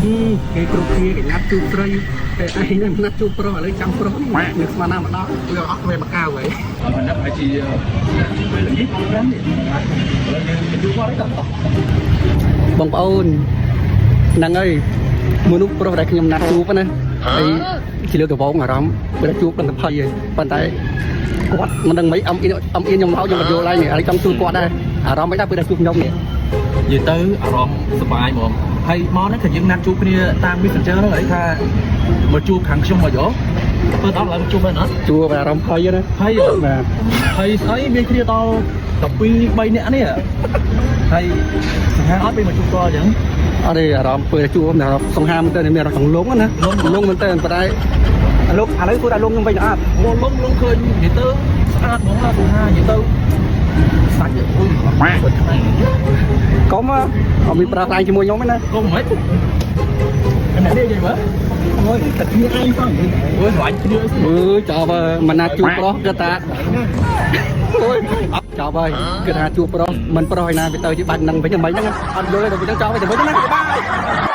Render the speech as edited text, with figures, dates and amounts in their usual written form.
គេគ្រប់គ្នាគេណាត់ជួបស្រីតែឯងណាត់ជួបប្រុសឥឡូវចាំប្រុសនេះនឹកស្មានណាមកដល់វាអត់វាមកកៅហើយ អត់មិនដឹងជាពេលល្ងាច5នេះឥឡូវយើងទៅជួបគាត់ទៅ បងប្អូនហ្នឹងហើយមនុស្សប្រុសដែលខ្ញុំណាត់ជួបណាហើយជាលើកដំបូងអារម្មណ៍ពេលជួបដល់កំភៃហើយប៉ុន្តែគាត់មិនដឹងមិនអឹមអៀនអឹមអៀនខ្ញុំមកខ្ញុំមិនយល់ឡើយឥឡូវចង់ជួបគាត់ដែរអារម្មណ៍មិនដែរពេលដែលជួបខ្ញុំនេះ និយាយទៅអារម្មណ៍សប្បាយហ្មងហើយមកហ្នឹងក៏យើងណាត់ជួបគ្នាតាម Messenger ហ្នឹងហើយថាមកជួបខាងខ្ញុំមកយោធ្វើដល់ឡើងជួបមែនអត់ ជួបអារម្មណ៍ភ័យណា ហើយ បាទ ហើយស្អីមានគ្នាដល់12 3នាក់នេះហើយសង្ហាអត់ពេលមកជួបគាត់អញ្ចឹង អត់ទេអារម្មណ៍ពេលជួបអារម្មណ៍សង្ហាមែនតើមានអារម្មណ៍ចង់លងណាលងមែនតើប៉ុន្តែលោកឥឡូវគួរតែលងខ្ញុំវិញអត់ អូលងលងឃើញនិយាយទៅស្អាតហ្មងណាសង្ហានិយាយទៅសាច់អូយគាត់ខ្លាំង កុំអត់មានប្រើខ្លាញ់ជាមួយខ្ញុំទេណា កុំមិនអ្នកនេះនិយាយមើល អូយតែគ្នាឯងផង អូយស្រឡាញ់គ្នា អើយចប់ហើយមិនណាជួបប្រុសគឺថាអូយអត់ចប់ហើយគឺថាជួបប្រុសមិនប្រុសឯណាវាទៅជាបាច់នឹងវិញមិនហ្នឹងអត់យល់ទេទៅវិញចប់ហើយទៅវិញណាបាយ។